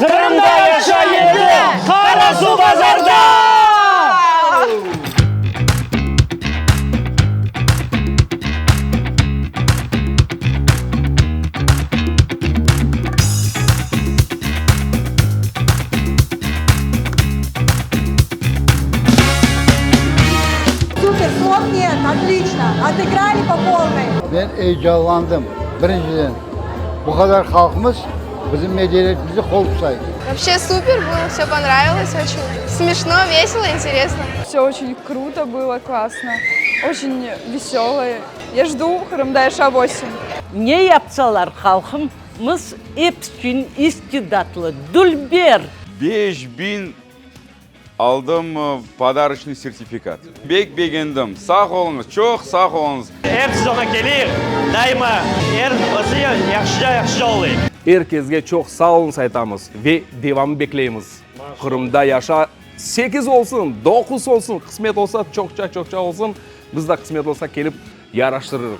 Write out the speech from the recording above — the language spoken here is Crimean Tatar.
Qırımda yaşa yedi, Qarasuvbazarda! Super, slov нет, otliçno, otıgrali po polnoy. Men eyecanlandım. Birinciden, bu qadar halqımız bizim medeniyetimizge qol tutay. Вообще супер было, все понравилось очень. Смешно, весело, интересно. Все очень круто было, классно, очень веселое. Я жду Qırımda yaşa 8. Ne yapsalar halqımız episi istidatlı, dülber. 5000 aldım podarocnıy sertifikat. Bek begendim. Sağ oluñız, çoq sağ oluñız. Er sezonğa keleyik, daima er birisi yahşıca yahşıca olayıq. Er kesge çoq sağ oluñız aytamız ve devamı bekleymiz. Qırımda yaşa sekiz olsun, doquz olsun, qısmet olsa çoqça çoqça olsun, biz da qısmet olsa kelip yaraştırırıq.